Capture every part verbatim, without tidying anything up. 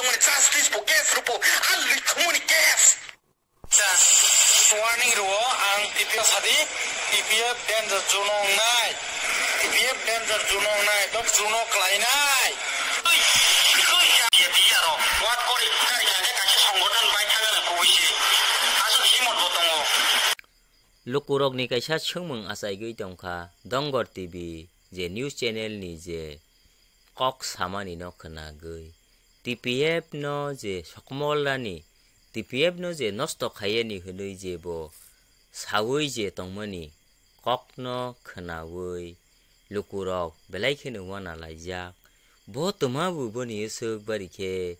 Justice for case rupo, alwi khumuni case. Warning rwo ang T P F sadi, T P F danger zone wngnai, T P F danger zone wngnai, dok zone klainai. Wat kori, kari kari kaisa songgothon bai thangna kubui se, aswk himot bo tongo. Lukurokni kaisa swngmung achaigwi tongkha, Dongor T V je news channel ni je kok samani no khwnagwi, T P F no je sokomolrani, T P F no je nosto khaiyani hwnwi je bo sawi je tongmani kokno khwnawi lukurok belai kheno uana laijak. Bo twma bo boni swk bari khe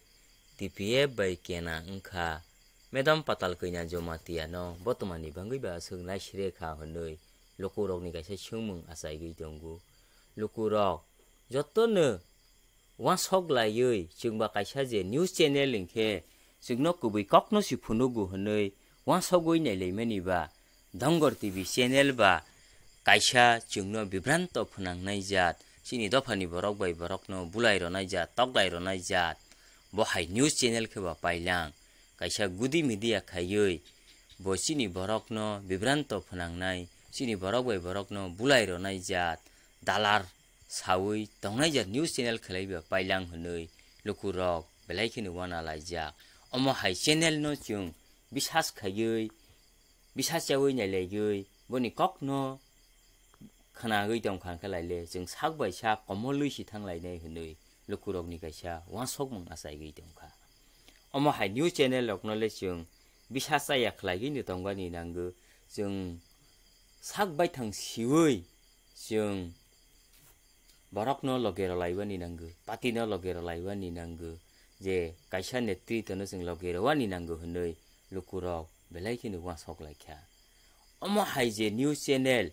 T P F bai kena wngkha. Madam Patal Kanya Jamatia no bo twmani bangwi ba aswk naisire kha hwnwi lukurokni kaisa swngmung achaigwi tongo. Lukurok jotono uansok laiwi chwngba kaisa je news channel hinkhe chwngno kubui kokno si phunugo hwnwi uansogwi nailaimani ba Dongor T V channel ba kaisa chwngno bibranto phwnangnai jat, chini dophani borok bai borokno bulai ronai jat, toklai ronai jat, bo hai news channel khe ba pailang kaisa gudi media khaiwi bo chini borokno bibranto phwnangnai, chini borok bai borokno bulai ronai jat, dalar sawi tongnai jat news channel khlai ba pailang hwnwi lukurok belai kheno uana laijak. Omo hai channel no chwng bisas khaiwi, bisas chawi nailaigwi boni kokno khwnagwi tongkha hwnkhe laile chwng sak bai sak komolwi si thanglainai hwnwi lukurokni kaisa uansokmung achaigwi tongkha. Omo hai news channel rokno le chwng bisas chaya khlaigwino tongmani nango, chwng sak baithang siwi chwng borokno loge rwlaiwani nango, party no loge rwlaiwani nango, je kaisa netrito no chwng loge rwani nango hwnwi lukurok belai kheno uansok laikha. Omo hai je news channel,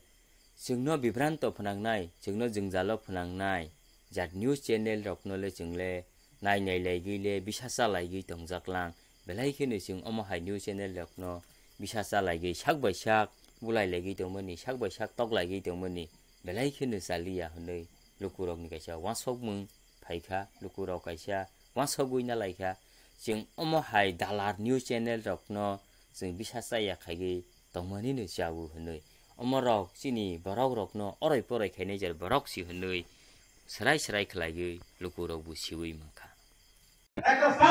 chwngno bibranto phwnangnai, chwngno jwngjalo phwnangnai jat news channel rokno le chwng le nai nai laigwi le bisa cha laigwi tongjak lang. Belai kheno chwng omo hai news channel rokno bisa cha laigwi sak bai sak bulai laigwi tongmani, sak bai sak tok laigwi tongmani belai kheno chaliya hwnwi lukurokni kaisa uansokmung phaikha, lukurok kaisa uansogwi na laikha. Chwng omo hai dalar news channel rokno chwng bisa chaya khaigwi tongmani no chawo hwnwi. Omo rok chini borok rokno oroi poroi khainai jer borok si hwnwi swrai swrai khlaiwi lukurok bo siwi mankha.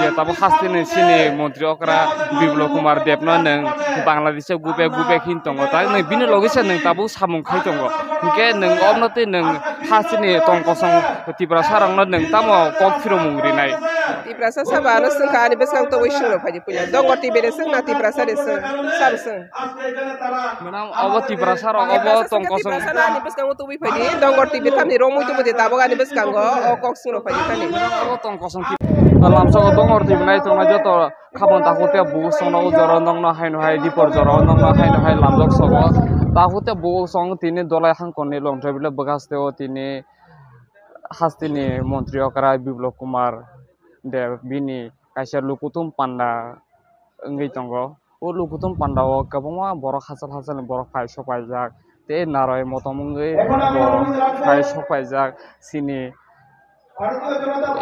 Je tabuk hasteni chini montri okra Biplab Kumar Debno nwng Bangladesh o gubek gubek hin tongo, tak nwng bini logi se nwng tabuk samung khai tongo, hinkhe nwng obno tei nwng hasteni tong kosong Tiprasa rokno nwng tamo kok phiromung rinai? Tiprasa saba ano swngkha ani bwskang tobwi swngno phaidi puila. Dongor T V de swngna Tiprasa de swng, sabo swng. Madam, obo Tiprasa rok, obo tong kosong. Tiprasa no ani bwskango tubui phaidi, Dongor T V tamni romwi tubudi tabuk ani bwskango, o kok swngrok phaidi thani. Obo tong kosong Tip-, lamsao Dongor T V nai tongnai joto khabon takhuk tei bukhuk songno o jora nokno haino hai dipor jora o nokno haino hai lamjak sobo. Takhuk tei bukhuk song tini dolai hangkonni longthai bwle bwkhaste o tini hasteni montri okra Biplab Kumar Deb bini kaisa lukuthum panda wngwi tongo. O lukuthum panda o kwbangma borok hachal hachal ni borok phai sok paijak tei naroi motom wngwi bo phai sok paijak. Chini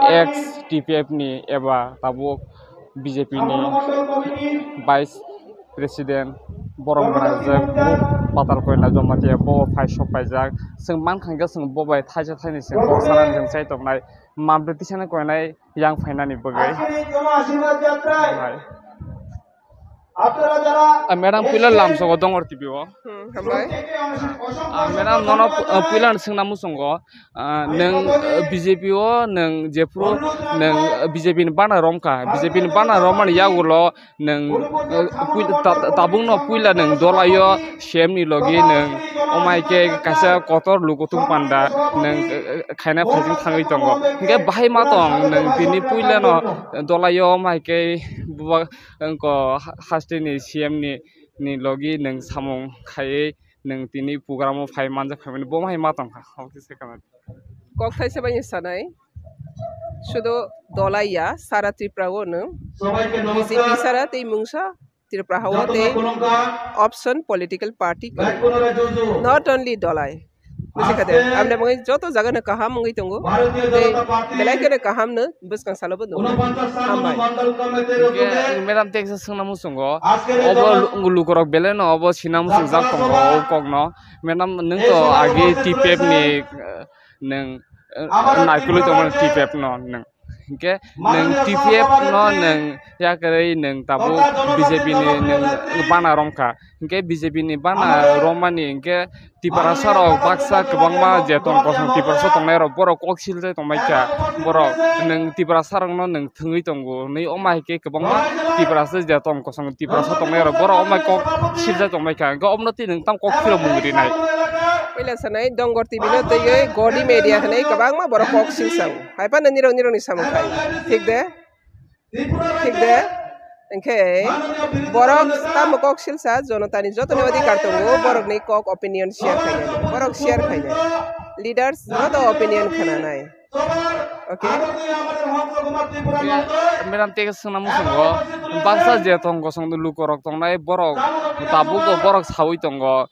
ex T P F ni eba tabuk B J P ni vice president borok gwnang je Patal Koina Jamatia bo phai sok paijak. Chwng mankha hwnkhe chwng bo bai thaisa thaini se kok sanani chwng chai tongnai. Mamtwi tisani koinai yang phainani bagwi. Hai. Ah, madam, puila lamsogo Dongor T V o. Hmm, hambai. Ah, madam, nono pu-, ah, puila swngna muchungo. Ah, nwng, ah, B J P o nwng jephru nwng, ah, B J P ni bana romkha. B J P ni bana romani yagulo nwng, eh, pui-, ta-, ta-, tabukno puila nwng dolaio C M ni logi nwng, omai khe kaisa kotor lukuthum panda nwng, eh, eh, khaina phaising thangwi tongo. Hinkhe bahai ma tong nwng tini puilano dolaio omai khe buba wngkha hasteni C M ni, ni logi nwng samung khaiwi nwng tini program o phai manjak phaimani bo bahai ma tongkha. Obo khe se kamani. Kok thaisa bai sanai. Sudo dolai ya, sara Tripura o no. B J P sara tei mungsa Tripura hao tei option political party kwrwi. Not only dolai. Buji kha de? Amne mungwi joto jaga no kaham wngwi tongo. Tei belai kheno kaham no bwskang salo bo nukgo. Hambai. Hingke ang madam teksa swngna muchungo. Obo lu-, lukurok belai no obo sina muchungjak tongo o kokno. Madam, nwng to agi T P F ni, eh, nwng, eh, naikolwi tongmani T P F no nwng. Hingke nwng T P F no nwng yakarwi nwng tabuk B J P ni nwng bana romkha. Hingke B J P ni bana romani hingke Tiprasa rok baksa kwbangma je tong kosong Tiprasa tongnai rok borok kok siljak tongbaikha. Borok nwng Tiprasa rokno nwng thwngwi tongo hinwi, omo hai khe kwbangma Tiprasa je tong kosong Tiprasa tongnai rok borok omo hai kok siljak tongbaikha. Hingke omono twi nwng tamo kok phirokmung rinai? Puila sanai Dongor T V no twiwi Godi Media hinwi kwbangma borok kok silsao. Hai phano nirok nirokni samung khai. Thik de? Thik de? Hingke borok tamo kok silsa, jonotani jotoni odhikar tongo, borokni kok opinion share khainani. Borok share khainani. Leaders joto opinion khananai. Okay? Madam, tei swngna muchungo, baksa je tong kosong lukorok tongnai, borok tabuk borok saui tongo.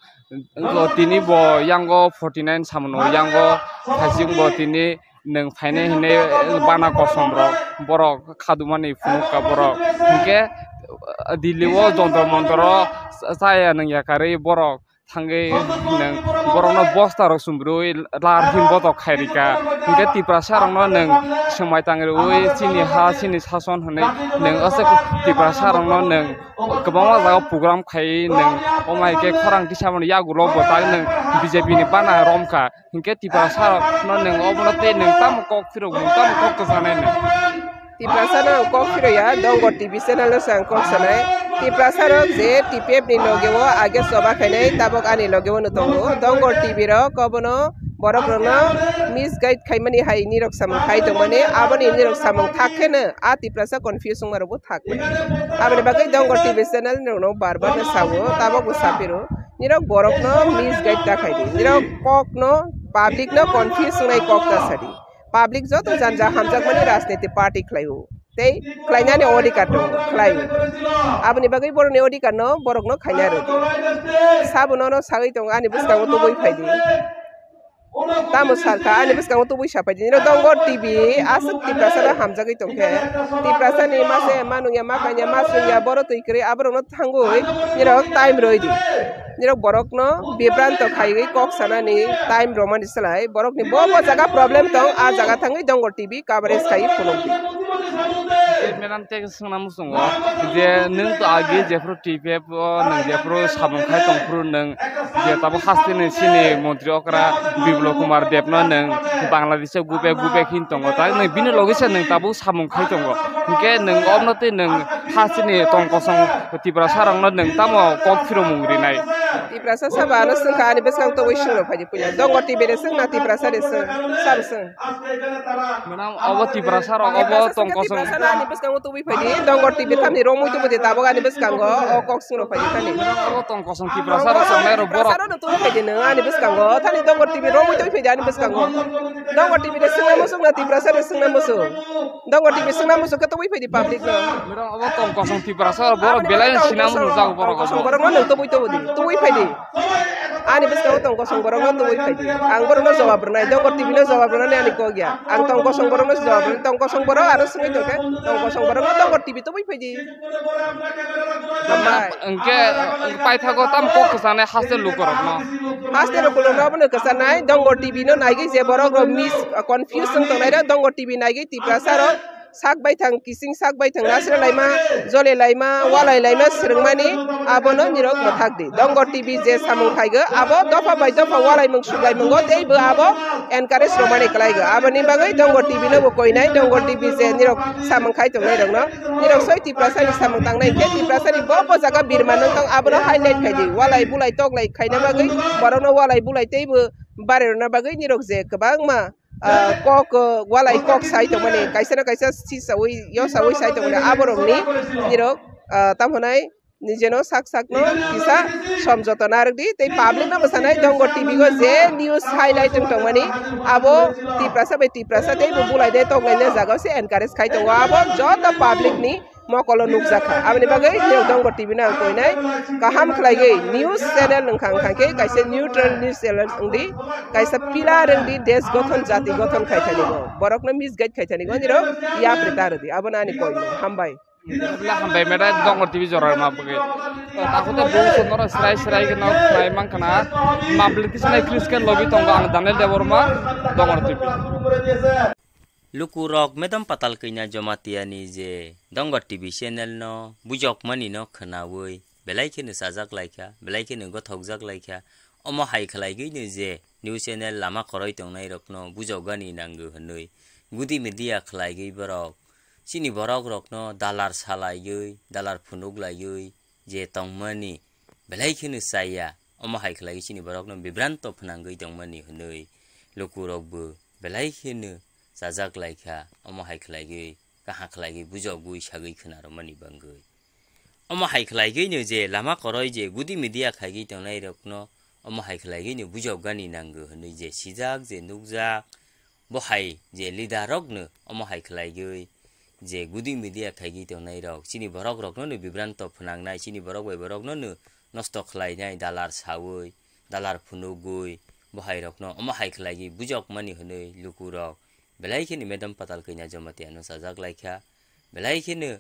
Tini bo yango forty nine samono, yango hasing bo tini nwng phainai hinwi bana kosom rok, borok khadumani phunukha borok. Hinkhe Delhi o Jantar Mantar o chaya nwng yakarwi borok thangwi nwng borokno bosta rok sumbrwi lar him botok khai rikha. Hinkhe Tiprasa rokno nwng swmai tang rwui chini ha chini sason hinwi nwng aswk Tiprasa rokno nwng kwbangma jaga program khai nwng omo hai khe khorang tisamani yagulo bo tak nwng B J P ni bana romkha. Hinkhe Tiprasa rokno nwng obono tei nwng tamo kok phirok nwng tamo kok kwchanai nwng. Tiprasa no ang kok phiroya, Dongor T V channel no se ang kok sanai. Tiprasa rok je T P F ni loge o age choba khainai, tabok ani loge o no tongo. Dongor T V rok obono borok rokno misguide khaimani hai nirok samung khai tongmani, aboni nirok samung thak kheno a Tiprasa confuse wngma rok bo thak. Aboni bagwi Dongor T V channel rokno bar bar no sao, tabok bo sapiro. Nirok borokno misguide ta khaidi. Nirok kokno, public no confuse wngnai kok ta sadi. Public joto janja hamjakmani rajniti party khlaio. Tei khlainani odhikar tongo, khlaio. Aboni bagwi borokni odhikar no borokno khaina rwdi. Sabo nono sagwi tongo ani bwskango tubui phaidi. Tamo salkha ani bwskango tubui sapaidi. Nirok Dongor T V aswk Tiprasa no hamjagwi tongkhe. Tiprasa ni mase manungya, makanya, masungya, boro twi kwrwi aborokno thangwi nirok time rwidi. Nirok borokno bibranto khaiwi kok sanani time romani slai borokni bo bo jaga problem tong, a jaga thangwi Dongor T V coverage khaiwi phunukdi. Madam, tei swngna muchungo je nwng to agi jephuru T P F o nwng jephuru samung khai tongphuru nwng je tabuk hasteni chini montri okra Biplab Kumar Deb no nwng Bangladesh o gubek gubek hin tongo, tak nwng bini logi se nwng tabuk samung khai tongo, hinkhe nwng obno tei nwng hasteni tong kosong Tiprasa rokno nwng tamo kok phiromung rinai? Tiprasa sabo ano swngkha ani bwskang tobwi swngno phaidi puila Dongor T V de swngna Tiprasa de swng sabo swng. Madam, obo Tiprasa rok, obo tong kosong. Tiprasa no ani bwskango tubui phaidi, Dongor T V tamni romwi tubudi tabuk ani bwskango, o kok swngno phaidi thani. Obo tong kosong Tiprasa rok tongnai rok borok. Tiprasa rok no tubui phaidi nwng ani bwskango, thani Dongor T V romwi tubui phaidi ani bwskango. Dongor T V de swngna muchung na Tiprasa de swngna muchung. Dongor T V swngna muchung khe tubui phaidi public no. Madam, obo tong kosong Tiprasa rok borok belai sina muchung jago borok. Kosong borok no nwng tubui tubudi, tubui phaidi. Ani bwskango tong kosong borok no tubui phaidi. Ang borok no jawab rwnai, Dongor T V no jawab rwnani ani kok ya. Ang tong kosong borok no jawab rwnai, tong kosong borok aro swngwi tongkhe, tong kosong borok no Dongor T V tubui phaidi. Hambai. Hingke paithago tam kok kwchanai haste lukorokno. Haste lukorokno abono kwchanai, Dongor T V no naigwi je borok rok mis, confuse wng tongnai rok, Dongor T V naigwi Tiprasa rok sak baithang kising sak baithang nasra laima, jole laima, walai laima swrwngmani abono nirok mwthak di. Dongor T V je samung phaigo abo dopha bai dopha walaimung suklaimungo tei bo abo encourage rwmani kwlaigo. Aboni bagwi Dongor T V no bo koinai, Dongor T V je nirok samung khai tongnai rokno, nirok soi Tiprasa ni samung tangnai khe Tiprasa ni bo bo jaga birma nung tong abono highlight khai di. Walai bulai toklai khaina bagwi borokno walai bulai tei bo bari rwna bagwi nirok je kwbangma ah, kok, ah, walai kok sai tongmani, kaisa na kaisa sisaui, yosaui sai tongmani, aborokni nirok, ah, tamo hwnai nijeno sak sakno kisa somjota narwkdi, tei public no bwsanai Dongor T V o je news highlight wng tongmani, abo Tiprasa bai Tiprasa tei bo bulai de toklai na jaga o se encourage khai tongo, abo joto public ni mokolo nukjakha. Aboni bagwi niyok Dongor T V no ang koinai kaham khlaigwi news channel wngkha, wngkha khe kaisa neutral news channel wngdi, kaisa pillar wngdi, desh gothon, jati gothon khai thani go, borokno misguide khai thani go, nirok yapri ta rwdi. Abono ani koinai. Hambai. Hambai, hambai, meda Dongor T V jorarma bagwi. Takhuk tei bwswk norok srai srai khe nok khlai mankha na. Mabli kisa nai kris khe logi tongo ang Daniel Debbarma, Dongor T V. Lukurok Medom Patal Kanya Jamatia ni je Dongor T V channel no bujokmani no khwnawi belai kheno chajak laikha, belai kheno gothokjak laikha. Omo hai khlaigwino je news channel lama kwrwi tongnairokno bujokgani nango hwnwi gudi media khlaigwi borok chini borokrokno dalar salaiwi, dalar phunuklaiwi je tongmani belai kheno chaya, omo hai khlaiwi chini borokno bibranto phnangwi tongmani hwnwi lukurokbo belai kheno chajak laikha, omo hai khlaigwi, kaham khlaigwi, bujogwi, sagwi khwnarwmani bangwi. Omo hai khlaigwino je lama kwrwi je gudi media khaigwi tongnairokno omo hai khlaigwino bujokgani nango hwnwi je sijak, je nukjak, bo hai je leader rokno omo hai khlaigwi je gudi media khaigwi tongnairok, chini borokrokno no bibranto phnangnai, chini borok bai borokno no nosto khlainai, dalar sawi, dalar phunugwi, bo hai rokno omo hai khlaigwi bujokmani hwnwi lukurok belai kheno Medom Patal Kanya Jamatia no chajak laikha, belai kheno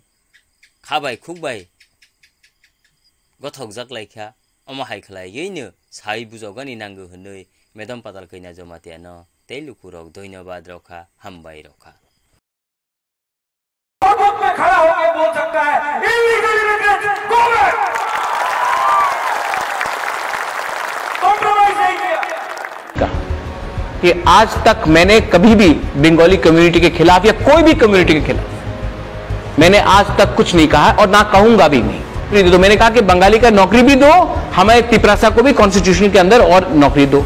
kha bai khuk bai gothokjak laikha, omo hai khlaigwino sai bujokgani nango hwnwi Medom Patal Kanya Jamatia no tei lukurok dhonyobad rokha, hambai rokha. Book में खड़ा होकर बोल सकता है, illegally immigrants, go back। Compromise नहीं किया। कि आज तक मैंने कभी भी बंगाली कम्युनिटी के खिलाफ या कोई भी कम्युनिटी के खिलाफ मैंने आज तक कुछ नहीं कहा और ना कहूंगा भी नहीं। तो मैंने कहा कि बंगाली का नौकरी भी दो, हमारे तिपरासा को भी कॉन्स्टिट्यूशन के अंदर और नौकरी दो।